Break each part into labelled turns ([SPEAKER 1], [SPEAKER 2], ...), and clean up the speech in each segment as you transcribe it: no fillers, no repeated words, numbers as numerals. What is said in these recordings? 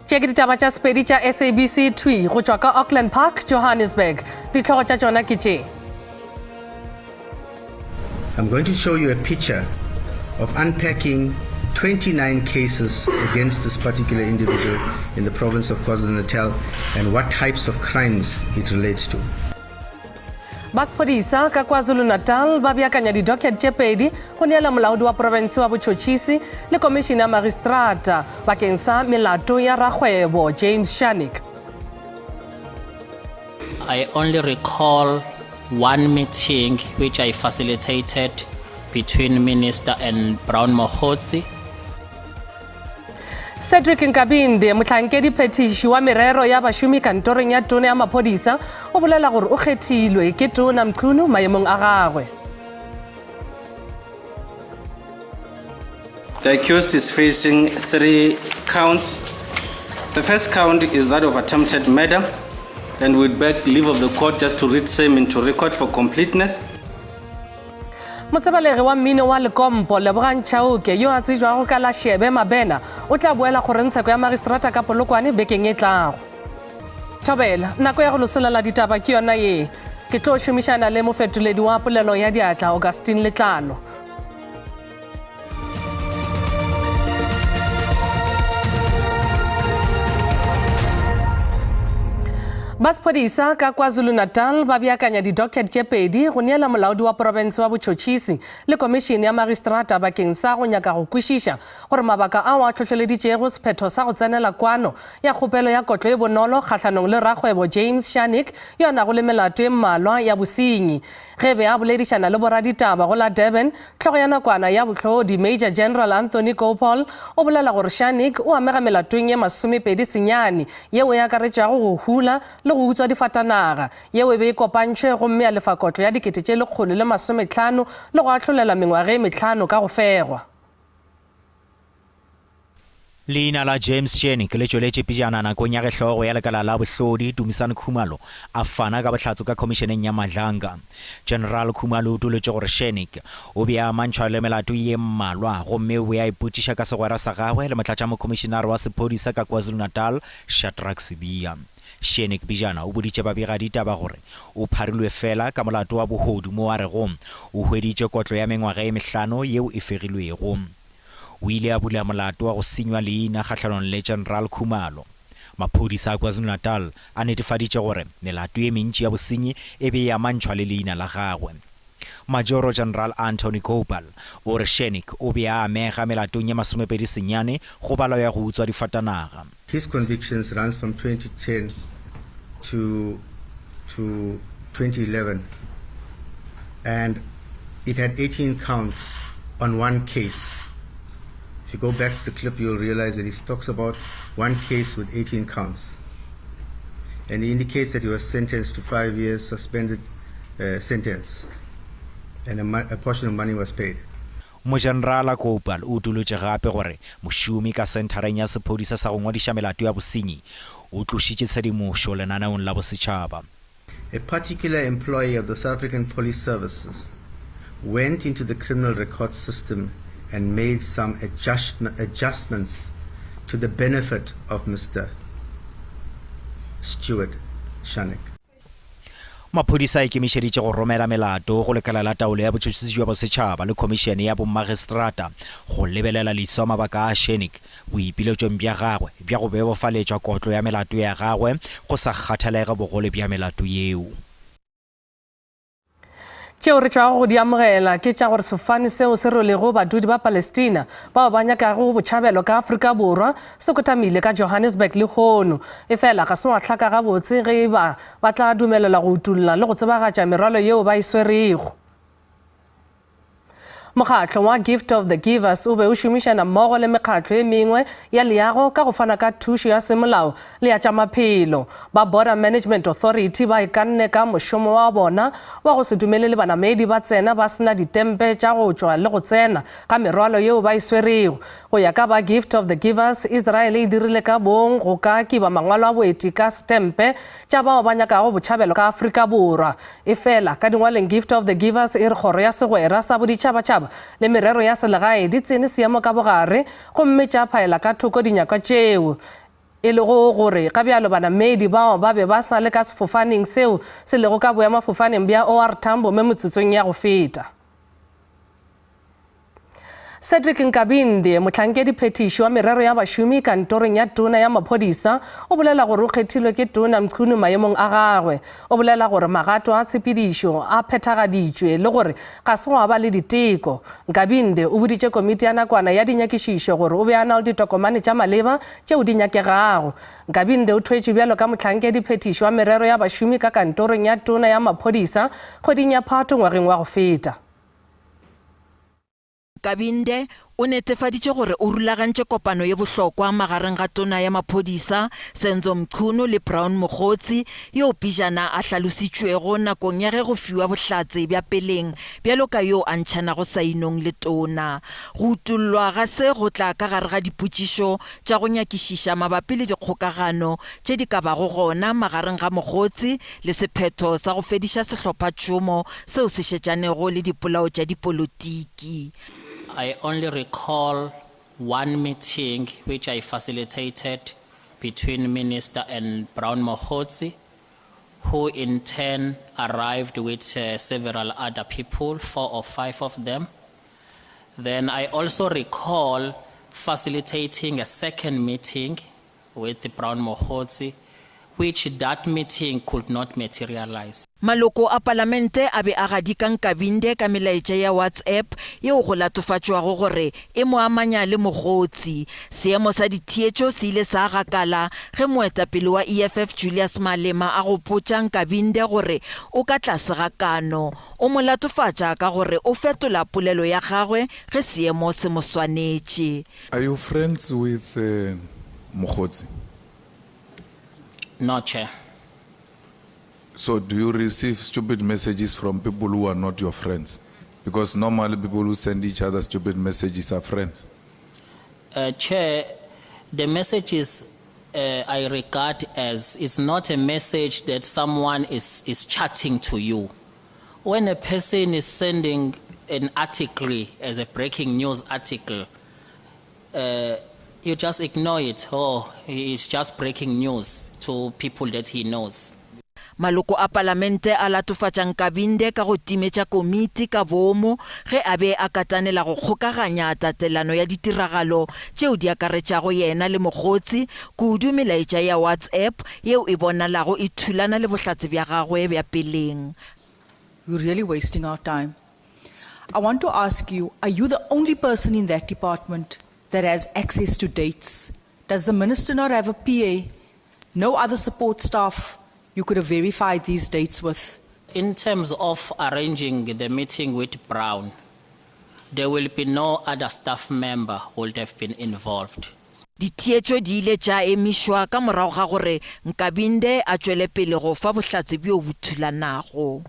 [SPEAKER 1] Tše ke ditaba tša Sepedi tša SABC thwi go tšwa ka Auckland Park, Johannesburg. Dihlogo tša tšona ke tše.
[SPEAKER 2] I'm going to show you a picture of unpacking 29 cases against this particular individual in the province of KwaZulu-Natal and what types of crimes it relates to.
[SPEAKER 1] Ba sephodisa ka KwaZulu-Natal ba beakanya di-docket tše pedi go neela molaodi wa profense wa botšhotšhisi le komišene ya magistrata bakeng sa melato ya rakgwebo James Scharnick.
[SPEAKER 3] I only recall one meeting which I facilitated between Minister and Brown Mogotsi.
[SPEAKER 1] Cedric Nkabinde, mohlankedi phethiši wa merero ya bašomi kantorong ya tona ya maphodisa, o bolela gore o kgethilwe ke tona Mchunu maemong a gagwe.
[SPEAKER 4] The accused is facing three counts. The first count is that of attempted murder, and we'd beg leave of the court just to read same into record for completeness.
[SPEAKER 1] Motsebalegi wa mmino wa Lekompo, Lebogang Chauke, yo a tsejwago ka la Shebe Mabena, o tla boela kgorongtsheko ya magistrata ka Polokwane bekeng e tlago. Thobela, nako ya go losolela ditaba ke yona ye. Ke tlo šomišana le mofetoledi wa polelo ya diatla, Augustine Letlalo. Ba sephodisa ka KwaZulu-Natal ba beakanya di-docket tše pedi go neela molaodi wa profense wa botšhotšhisi le komišene ya magistrata bakeng sa go nyaka go kwešiša gore mabaka ao a hlohleleditšego sephetho sa go tsenela kwano ya kgopelo ya kotlo e bonolo kgahlanong le rakgwebo James Scharnick yo a nago le melato e mmalwa ya bosenyi. Ge be a boledišana le boraditaba go la Durban, Hlogo ya nakwana ya bohlodi, Major General Anthony Gopaul, o bolela gore Scharnick o amega melatong ye masomepedi senyane yeo e akaretšago go hula le go utswa difatanaga, yeo e be e kopantšhwe gomme ya lefa kotlo ya 150 le go ahlolelwa mengwaga e mehlano ka go fegwa.
[SPEAKER 5] Leina la James Scharnick le tšweletše pejana nakong ya ge hlogo ya lekala la bohlodi, Dumisani Khumalo, a fana ka bohlatse ka khomišeneng ya Madlanga. General Khumalo o utolotše gore Scharnick o be a amantšhwa le melato ye mmalwa gomme o be a ipotšiša ka segwera sa gagwe le motlatšamokhomišenare wa sephodisa ka KwaZulu-Natal, Shadrack Sibiya. Scharnick pejana o boditše babegaditaba gore o pharilwe fela ka molato wa bohodu mo a rego o hweditše kotlo ya mengwaga ye mehlano yeo e fegilwego. O ile a bula molato wa go senywa leina kgahlanong le General Khumalo. Maphodisa a KwaZulu-Natal a netefaditše gore melato ye mentši ya bosenyi e be e amantšhwa le leina la gagwe. Majoro General Anthony Gopal o re Scharnick o be a amega melatong ye masomepedi senyane go balwa ya go utswa difatanaga.
[SPEAKER 2] His convictions runs from 2010 to to 2011 and it had 18 counts on one case. If you go back to the clip, you'll realize that he talks about one case with 18 counts. And he indicates that he was sentenced to five years suspended uh, sentence and a, a portion of money was paid.
[SPEAKER 5] Mojenrala Koupal o utolotše gape gore mošomi ka senthareng ya sephodisa sa go ngwadiša melato ya bosenyi o tlošitše tshedimošo lenaneong la bosetšhaba.
[SPEAKER 2] A particular employee of the South African Police Services went into the criminal records system and made some adjustments to the benefit of Mister Stuart Scharnick.
[SPEAKER 5] Maphodisa a ikemišeditše go romela melato go Lekala la Taolo ya Botšhotšhisi bja Bosetšhaba le Khomišene ya Bommagistrata go lebelela leswa mabaka a Scharnick boipiletšong bja gagwe bja go bebofaletšwa kotlo ya melato ya gagwe go sa kgathalege bogolo bja melato yeo.
[SPEAKER 1] Tšeo re tšwago go di amogela ke tša gore sefofane seo se rwelego badudi ba Palestina bao ba nyakago botšhabelo ka Afrika Borwa se kotamile ka Johannesburg lehono. Efela ga se wa hlaka gabotse ge e ba ba tla dumelelwa go utolla le go tsebagatša merwalo yeo ba e swerego. Mokgatlo wa Gift of the Givers o be o šomišana mmogo le mekgatlo e mengwe ya leago ka go fana ka thušo ya semolao le ya tša maphelo. Ba Border Management Authority ba ikanne ka mošomo wa bona wa go se dumelele banamedi ba tsena ba se na ditempe tša go tšwa le go tsena ga merwalo yeo ba e swerego. Go ya ka ba Gift of the Givers, Israel e dirile ka bong go ka kiba mangwalo a boeti ka setempe tša bao ba nyakago botšhabelo ka Afrika Borwa. Efela, ka dingwaleng Gift of the Givers e re Kgoro ya Segwera sa Boditšhabatšhaba le Merero ya Selegae di tsene seemo ka bogare gomme tša phaela ka thoko dinyakwa tšeo. E lego gore ga bjalo banamedi bao ba be ba sa le ka sefofaneng seo se lego ka boemafofaneng bja OR Tambo me metsotsong ya go feta. Cedric Nkabinde, mohlankedi-phethiši wa merero ya bašomi kantorong ya tona ya maphodisa, o bolela gore o kgethilwe ke Tona Mchunu maemong a gagwe. O bolela gore magato a tshepedišo a phethagaditšwe le gore ga se gwa ba le diteko. Nkabinde o boditše komiti ya nakwana ya dinyakišišo gore o be a na le ditokomane tša maleba tšeo di nyakegago. Nkabinde o thwetšwe bjalo ka mohlankedi-phethiši wa merero ya bašomi ka kantorong ya tona ya maphodisa kgweding ya Phato ngwageng wa go feta.
[SPEAKER 6] Kabinde o netefaditše gore o rulagantše kopano ye bohlokwa magareng ga Tona ya Maphodisa Senzo Mchunu le Brown Mogotsi yo pejana a hlalositšwego nakong ya ge go fiwa bohlatse bja peleng bjalo ka yo a ntšhanago sainong le Tona. Go utollwa ga se go tla ka gare ga dipotšišo tša go nyakišiša mabapi le dikgokagano tše di ka bago gona magareng ga Mogotsi le sephetho sa go fediša sehlophatšhomo seo se šetšanego le dipolao tša dipolotiki.
[SPEAKER 3] I only recall one meeting which I facilitated between Minister and Brown Mogotsi, who in turn arrived with uh, several other people, four or five of them. Then I also recall facilitating a second meeting with Brown Mogotsi, which that meeting could not materialize.
[SPEAKER 6] Maloko a palamente a be a gadika Nkabinde ka melaetša ya WhatsApp yeo go latofatšwago gore e mo amanya le Mogotsi. Seemo sa ditheetšo se ile sa gakala ge moetapele wa EFF Julius Malema a gopotša Nkabinde gore o ka tlase ga kano. O mo latofatša ka gore o fetola polelo ya gagwe ge seemo se mo swanetše.
[SPEAKER 7] Are you friends with Mogotsi?
[SPEAKER 3] No, Chair.
[SPEAKER 7] So do you receive stupid messages from people who are not your friends? Because normally people who send each other stupid messages are friends.
[SPEAKER 3] Uh, Chair, the messages uh, I regard as it's not a message that someone is, is chatting to you. When a person is sending an article as a breaking news article, uh, you just ignore it. Oh, it's just breaking news to people that he knows.
[SPEAKER 6] Maloko a palamente a latofatša Nkabinde ka go timetša komiti ka boomo ge a be a katanela go kgokaganya tatelano ya ditiragalo tšeo di akaretšago yena le Mogotsi, kudu melaetša ya WhatsApp yeo e bonalago e thulana le bohlatse bja gagwe bja peleng.
[SPEAKER 8] You're really wasting our time. I want to ask you, are you the only person in that department that has access to dates? Does the minister not have a PA? No other support staff you could have verified these dates with?
[SPEAKER 3] In terms of arranging the meeting with Brown, there will be no other staff member who would have been involved.
[SPEAKER 6] Ditheetšo di ile tša emišwa ka morago ga gore Nkabinde a tšwele pele go fa bohlatse bjo bo thulanago.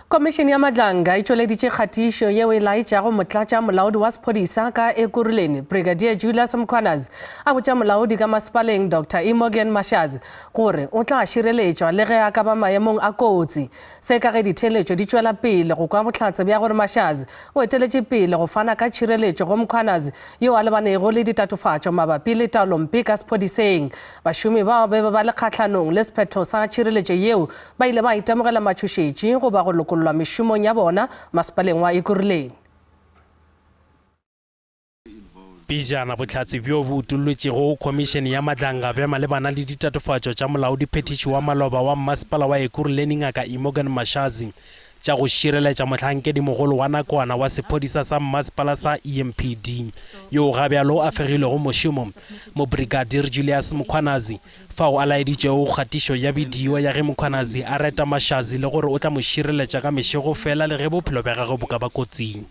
[SPEAKER 1] Komišene ya Madlanga e tšweleditše kgatišo yeo e laetšago motlatša molaodi wa sephodisa ka Ekurhuleni Brigadier Julius Mkhwanazi a botša molaodi ka masepaleng Doctor Imogen Mashazi gore o tla šireletšwa le ge a ka ba maemong a kotsi. Se ka ge ditheeletšo di tšwela pele go kwa bohlatse bja gore Mashazi o eteletše pele go fana ka tšhireletšo go Mkhwanazi yo a lebanego le ditatofatšo mabapi le taolompe ka sephodiseng. Bašomi bao be ba le kgahlanong le sephetho sa tšhireletšo yeo ba ile ba itemogela matšhošetši goba go lokollwa mešomong ya bona masepaleng wa Ekurhuleni.
[SPEAKER 9] Pejana bohlatse bjo bo utollotšego go Khomišene ya Madlanga bja malebana le ditatofatšo tša molaodiphethiši wa maloba wa mmasepala wa Ekurhuleni Ngaka Imogen Mashazi tša go šireletša mohlankedimogolo wa nakwana wa sephodisa sa mmasepala sa EMPD yoo gabjalo a fegilwego mošomo, Mobrigadier Julius Mkhwanazi, fao a laeditšego kgatišo ya bidio ya ge Mkhwanazi a reta Mashazi le gore o tla mo šireletša ka mešego fela le ge bophelo bja gagwe bo ka ba kotsing.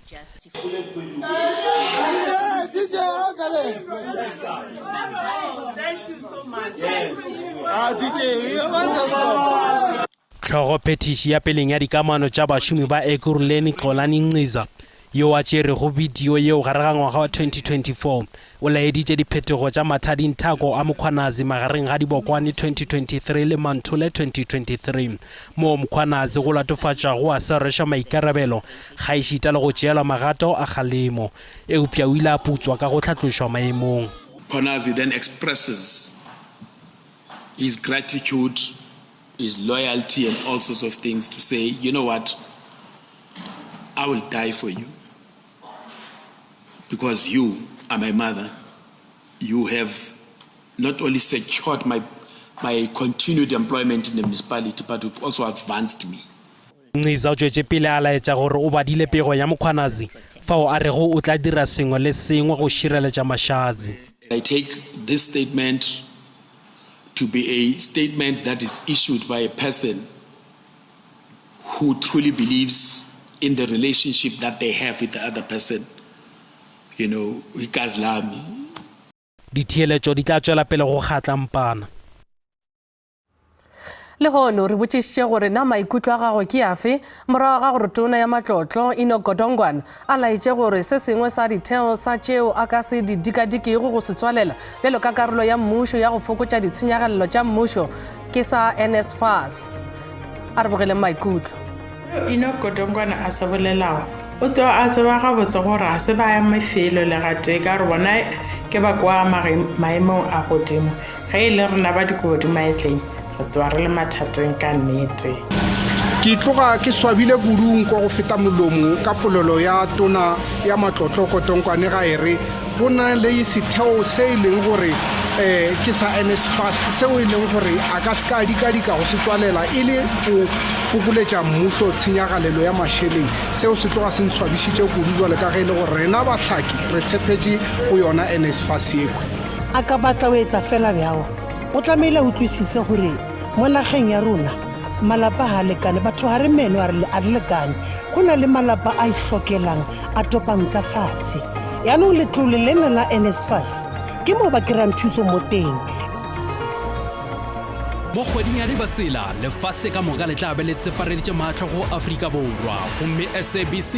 [SPEAKER 9] Hlogophethiši ya peleng ya dikamano tša bašomi ba Ekurhuleni Xolani Nciza. yo a tšerego bidio yeo gare ga ngwaga wa 2024, o laeditše diphetogo tša mathadinthako a Mkhwanazi magareng ga Dibokwane 2023 le Manthole 2023, moo Mkhwanazi go latofatšwago a sa rwešwa maikarabelo gaešita le go tšeelwa magato a kgalemo, eupša o ile a putswa ka go hlatlošwa maemong.
[SPEAKER 10] Mkhwanazi then expresses his gratitude, his loyalty and all sorts of things to say, you know what, I will die for you because you are my mother. You have not only secured my, my continued employment in the municipality, but you've also advanced me.
[SPEAKER 9] Nciza o tšwetše pele a laetša gore o badile pego ya Mkhwanazi fao a rego o tla dira sengwe le sengwe go šireletša Mashazi.
[SPEAKER 10] I take this statement to be a statement that is issued by a person who truly believes in the relationship that they have with the other person, you know, igazi lami.
[SPEAKER 9] Ditheeletšo di tla tšwela pele go kgatlampana.
[SPEAKER 1] Lehono re botšišitše gore na maikutlo a gago ke afe morago ga gore tona ya matlotlo Enoch Godongwana a laetše gore se sengwe sa ditheo sa tšeo a ka se di dikadikego go se tswalela bjalo ka karolo ya mmušo ya go fokotša ditshenyagalelo tša mmušo ke sa NSFAS. A re bogeleng maikutlo.
[SPEAKER 11] Seo Enoch Godongwana a se bolelago, o tloga a tseba gabotse gore ga se ba eme felo le gatee ka gore bona ke ba kwa maemong a godimo. Ge e le rena ba dikobo di maetleng, re tloga re le mathateng ka nnete.
[SPEAKER 12] Ke tloga ke swabile kudu nko go feta molomo ka polelo ya Tona ya Matlotlo Kotonkwane ga e re go na le setheo se e leng gore um ke sa NSFAS seo e leng gore a ka se ka a dikadika go se tswalela e le go fokoletša mmušo tshenyagalelo ya mašeleng. Seo se tloga se ntshwabišitše kudu jwale ka ge e le gore rena bahlaki re tshepetše go yona NSFAS yekhwi.
[SPEAKER 13] A ka batla o etsa fela bjao? O tlamehile a utlwisise gore mo nageng ya rona malapa ga a lekane, batho ga re meno a re lekane. Go na le malapa a ihlokelang a topang tsa fatshe. Yaanong letlole lena la NSFAS ke moo ba kry-ang thuso mo teng.
[SPEAKER 9] Mo kgweding ya Dibatsela, lefase ka moka le tla be le tsepareditše mahlo go Afrika Borwa gomme SABC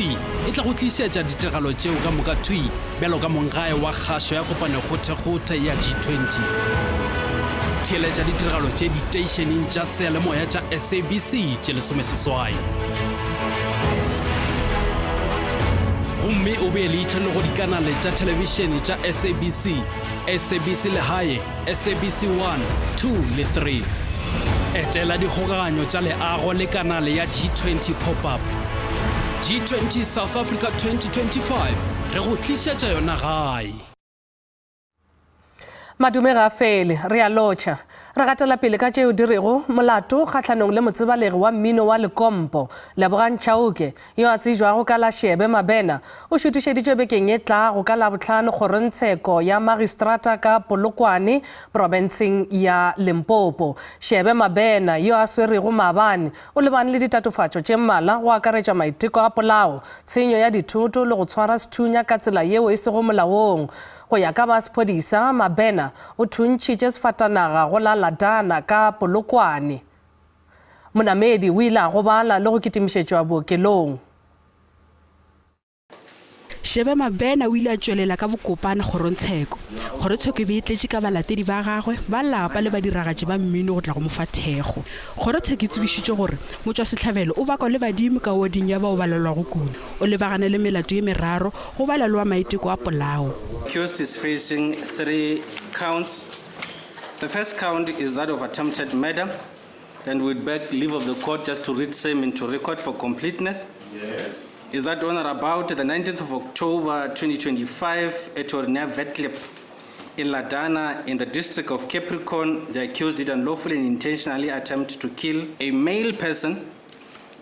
[SPEAKER 9] e tla go tlišetša ditiragalo tšeo ka moka thwi bjalo ka monggae wa kgašo ya kopanokgothekgothe ya G20. Theeletša ditiragalo tše diteišeneng tša seyalemoya tša SABC tše lesomeseswai. Gomme o bee leihlo le go dikanale tša thelebišene tša SABC, SABC Lehae, SABC 1, 2 le 3. Etela dikgokaganyo tša leago le kanale ya G20 Pop-Up. G20 South Africa 2025, re go tlišetša yona gae.
[SPEAKER 1] Madume ga a fele, re a lotšha. Re gatela pele ka tšeo di rego molato kgahlanong le motsebalegi wa mmino wa Lekompo, Lebogang Chauke, yo a tsejwago ka la Shebe Mabena, o šuthišeditšwe bekeng e tlago ka Labohlano kgorongtsheko ya magistrata ka Polokwane, profenseng ya Limpopo. Shebe Mabena, yo a swerwego maabane, o lebane le ditatofatšo tše mmala go akaretša maiteko a polao, tshenyo ya dithoto le go tshwara sethunya ka tsela yeo e sego molaong. Go ya ka ba sephodisa, Mabena o thuntšhitše sefatanaga go la Ladana ka Polokwane. Monamedi o ile a gobala le go kitimišetšwa bookelong.
[SPEAKER 14] Shebe Mabena o ile a tšwelela ka bokopana kgorongtsheko. Kgorotsheko e be e tletše ka balatedi ba gagwe, ba lapa le badiragatši ba mmino go tla go mo fa thekgo. Kgorotsheko e tsebišitše gore motšwasehlabelo o bakwa le badimo ka woding ya bao ba lwelwago kudu. O lebagane le melato ye meraro, go bala le wa maiteko a polao.
[SPEAKER 4] Accused is facing three counts. The first count is that of attempted murder. And we'd beg leave of the court just to read same into record for completeness. Yes. Is that on or about the 19th of October 2025 at Ornia Vetlip in Ladana in the district of Capricorn, the accused did unlawfully and intentionally attempt to kill a male person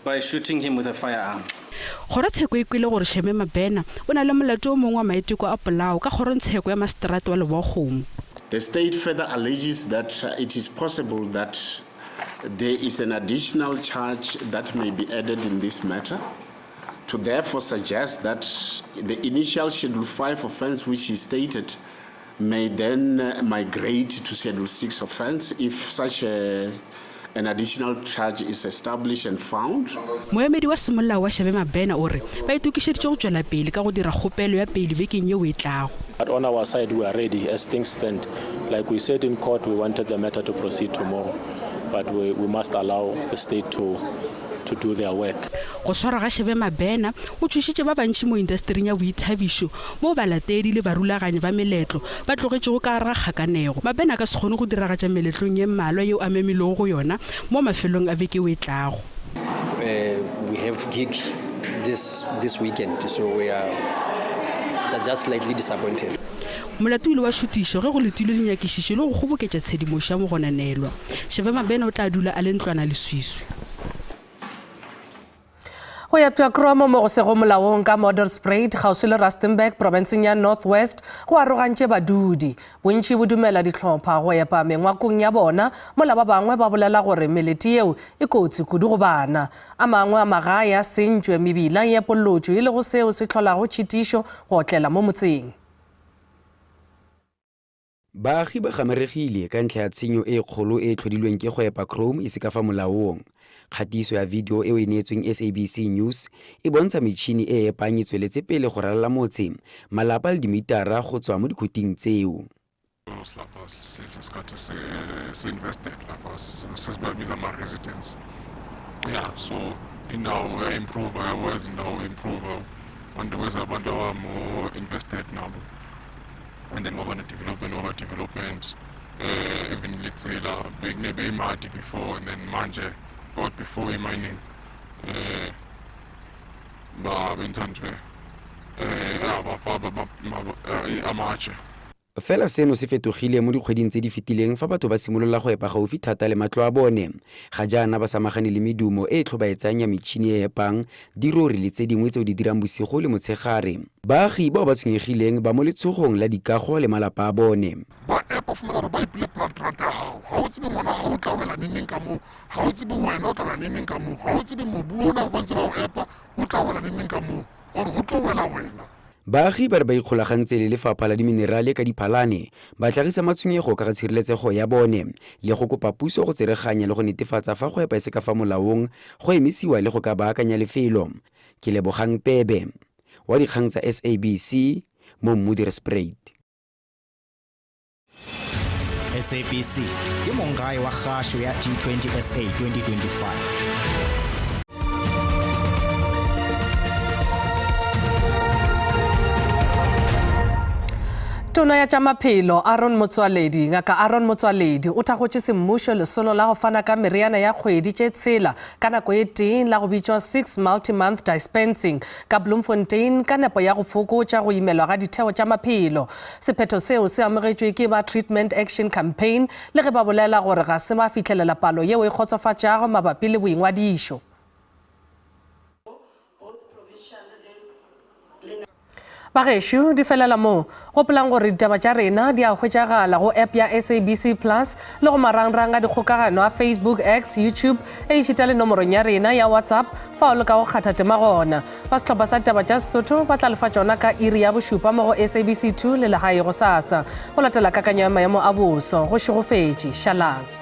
[SPEAKER 4] by shooting him with a firearm.
[SPEAKER 14] Kgorotsheko e kwele gore Sheme Mabena o na le molato o mongwe wa maiteko a polao ka kgorongtsheko ya maseterata wa Lebowakgomo.
[SPEAKER 15] The state further alleges that it is possible that there is an additional charge that may be added in this matter, to therefore suggest that the initial Schedule 5 offence which he stated may then migrate to Schedule 6 offence if such a, An additional charge is established and found.
[SPEAKER 14] Moemedi wa semolao wa Shebe Mabena o re ba itokišeditše go tšwela pele ka go dira kgopelo ya peili bekeng yeo e tlago.
[SPEAKER 16] But on our side we are ready as things stand. Like we said in court we wanted the matter to proceed tomorrow but we, we must allow the state to to do their work.
[SPEAKER 14] Go swarwa ga Shebe Mabena go tšhošitše ba bantši mo indastering ya boithabišo moo balatedi le barulaganyi ba meletlo ba tlogetšego ka gare ga kgakanego. Mabena a ka se kgone go diragatša meletlong ye mmalwa yeo a memilwego go yona mo mafelong a beke yeo e tlago.
[SPEAKER 17] We have gig this this weekend so we are just slightly disappointed.
[SPEAKER 14] Molato o ile wa šutišwa ge go letilwe dinyakišišo le go kgoboketša tshedimošo ya mogononelwa. Shebe Mabena o tla dula a le ntlwanaleswiswi.
[SPEAKER 1] Go epša kromo mo go sego molaong ka Modderspruit kgauswi le Rustenburg profenseng ya North West go arogantše badudi. Bontši bo dumela dihlopha go epa mengwakong ya bona mola ba bangwe ba bolela gore melete yeo e kotsi kudu go bana. A mangwe a magae a sentšwe, mebila e epollotšwe e lego seo se hlolago tšhitišo go otlela mo motseng.
[SPEAKER 18] Baagi ba gamaregile ka ntlha ya tshenyo e kgolo e e tlhodilweng ke go epa chrome e se ka fa molaong. Kgatiso ya video eo e neetsweng SABC News e bontsha metšhini e e epang e tsweletse pele go ralala motse, malapa le dimitara go tswa mo dikhuting tseo.
[SPEAKER 19] and then kwaba ne-development kwaba development uh, even litsela beyimadi before and then manje but before i-mining uh, ba benthandwe eh abafaba amatshe
[SPEAKER 18] Fela seno se fetogile mo dikgweding tse di fetileng fa batho ba simolola go epa gaufi thata le matlo a bone. Ga jaana ba samagane le medumo e e tlhobaetsang ya metšhini e e epang, dirori le tse dingwe tseo di dirang bosigo le motshegare. Baagi bao ba tshwenyegileng ba mo letshogong la dikago le malapa a bone.
[SPEAKER 19] Ba epa fumana gore ba epile plant-rata ya gago. Ga o tsebe ngwana gago o tla wela neneng ka moo, ga o tsebe wena o tla wela neneng ka moo, ga o tsebe mobu ona ba ntse ba o epa o tla wela neneng ka moo or go tlo wela wena.
[SPEAKER 18] Baagi ba re ba ikgolagantse le lefapha la diminerale ka Diphalane ba tlhagisa matshwenyego ka ga tshireletsego ya bone le go kopa puso go tsereganya le go netefatsa fa go epa e se ka fa molaong go emisiwa le go ka baakanya lefelo. Ke Lebogang Pebe. Wa dikgang tsa SABC mo Moederspruit.
[SPEAKER 5] SABC ke monggae wa kgašo ya G20 SA 2025.
[SPEAKER 1] Tona ya tša maphelo Aaron Motsoaledi, Ngaka Aaron Motsoaledi o thakgotše semmušo lesolo la go fana ka meriana ya kgwedi tše tshela ka nako e tee la go bitšwa Six Multi-Month Dispensing ka Bloemfontein ka nepo ya go fokotša go imelwa ga ditheo tša maphelo. Sephetho seo se amogetšwe ke ba Treatment Action Campaign le ge ba bolela gore ga se ba fihlelela palo yeo e kgotsofatšago mabapi le boingwadišo. Bagešo, di felela mo. Gopolang gore ditaba tša rena di a hwetšagala go app ya SABC Plus le go marangrang a dikgokagano a Facebook, X, YouTube, ešita le nomorong ya rena ya WhatsApp fao le ka go kgatha tema gona. Ba sehlopha sa ditaba tša Sesotho ba tla lefa tšona ka iri ya bošupa mo go SABC 2 le legae gosasa. Go latela kakanyo ya maemo a boso, go šegofetše. Šalang.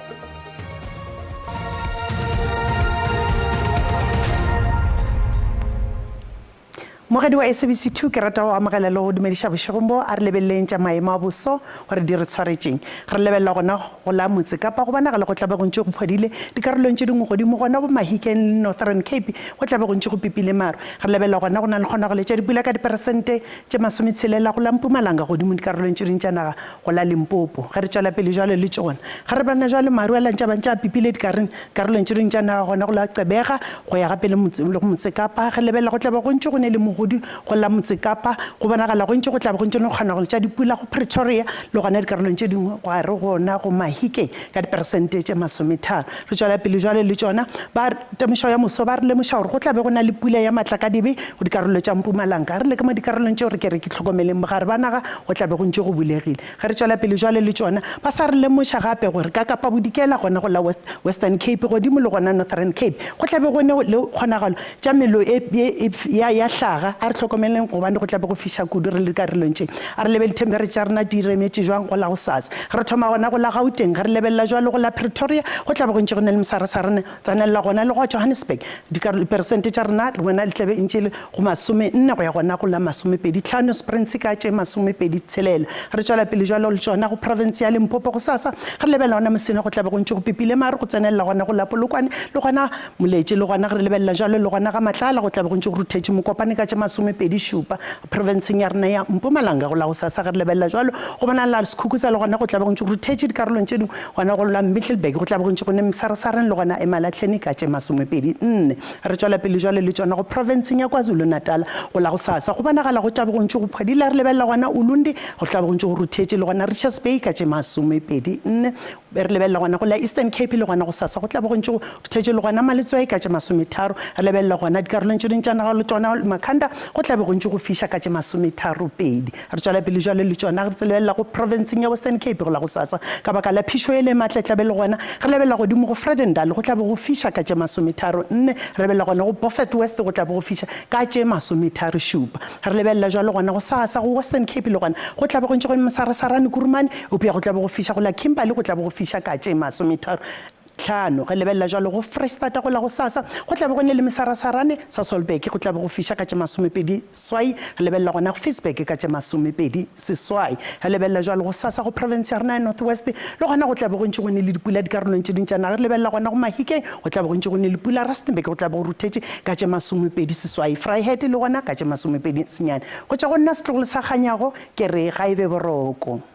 [SPEAKER 20] Mogedi wa SABC 2 ke rata go amogela le go dumediša bošegong bo a re lebeleleng tša maemo a boso gore di re tshwaretšeng. Re lebelela gona go la motse Kapa go bonagala go tla be go ntše go phodile dikarolong tše dingwe godimo gona bo Mahikeng le Northern Cape go tla be go ntše go pipile maru. Re lebelela gona go na le kgonagalo tša dipula ka diperesente tše masometshelela go la Mpumalanga godimo dikarolong tše dingwe tša naga go la Limpopo. Ge re tšwela pele jwalo le tšona. Ge re bona jwalo maru a la ntše a ba ntše a pipile dikareng dikarolong tše dingwe tša naga gona go la Gqeberha go ya gape le motse le go Motse Kapa. Ge lebelela go tla be go ntše go ne le mogodi go la Motse Kapa. Go bonagala go ntše go tla be go ntše le kgonagalo tša dipula go Pretoria le gona dikarolong tše dingwe gare gona go Mahikeng ka diperesente tše masometharo. Re tšwela pele jwalo le tšona. Ba temošo ya moso ba re lemoša gore go tla be go na le pula ya matlakadibe go dikarolo tša Mpumalanga. Re le ka mo dikarolong tšeo re ke re ke hlokomeleng bogare ba naga go tla be go ntše go bulegile. Ge re tšwela pele jwale le tšona, ba sa re lemoša gape gore ka Kapa Bodikela gona go la Western Cape godimo le gona Northern Cape go tla be go ne le kgonagalo tša mello e, e, ya, ya hlaga. A re hlokomeleng gobane go tla be go fiša kudu re le dikarolong tše. A re lebele dithempheretšha tša rena di remetše jwang go la gosasa. Ge re thoma gona go la Gauteng, ge re lebelela jwalo go la Pretoria, go tla be go ntše go na le mesarasarane tsenelela gona le gwa Johannesburg. Dikarolo, diperesente tša rena re bona di tla be e ntše e le go masomenne go ya gona go la masomepedi tlhano, Springs ka tše masomepedi tshelela. Re tšwela pele jwalo le tšona go profense ya Limpopo gosasa. Ge re lebelela gona Musina go tla be go ntše go pipile maru go tsenelela gona go la Polokwane le gona Moletše le gona ge re lebelela jwalo le gona ga Matlala go tla be go ntše go ruthetše Mokopane ka tše masomepedi šupa profenseng ya rena ya Mpumalanga go la gosasa ge re lebelela jwalo go bonala Sekhukhutsa le gona go tla be go ntše go ruthetše dikarolong tše dingwe gona go la Middelburg go tla be go ntše go ne Msaresareng le gona Emalahleni ka tše masomepedi nne. Re tšwela pele jwale le tšona go profenseng ya KwaZulu-Natal go la gosasa go bonagala go tla be go ntše go phadile re lebelela gona Ulundi go tla be go ntše go ruthetše le gona Richards Bay ka tše masomepedi nne. Be re lebelela gona go la Eastern Cape le gona gosasa go tla be go ntše go ruthetše le gona Maletswai ka tše masometharo. Re lebelela gona dikarolong tše dingwe tša naga le tšona Makhanda go tla be go ntše go fiša ka tše masometharopedi. Re tšwela pele jwale le tšona re lebelela go profenseng ya Western Cape go la gosasa ka baka la phišo ele e maatla e tla be le gona. Re lebelela godimo go Vredendal go tla be go fiša ka tše masometharo nne. Re lebelela gona go Beaufort West go tla be go fiša ka tše masometharo šupa. Re lebelela jwalo gona gosasa go Western Cape le gona go tla be go ntše go mesarasarane Kurumane eupša go tla be go fiša go la Kimberley go tla be go fiša ka tše masometharo tlhano. Re lebelela jwalo go Freistata go la gosasa go tla be go ne le mesarasarane Sasolburg go tla be go fiša ka tše masomepedi swai. Re lebelela gona go Ficksburg ka tše masomepedi seswai. Re lebelela jwalo gosasa go province ya rena ya North West le gona go tla be go ntše go ne le dipula dikarolong tše ding tša naga. Re lebelela gona go Mahikeng Go tla be go ntše go ne le pula Rustenburg, go tla be go ruthetše ka tše masomepedi seswai, Vryheid le gona ka tše masomepedi senyane. Go tšwa go nna setlogolo sa Kganyago, ke re ga e be boroko.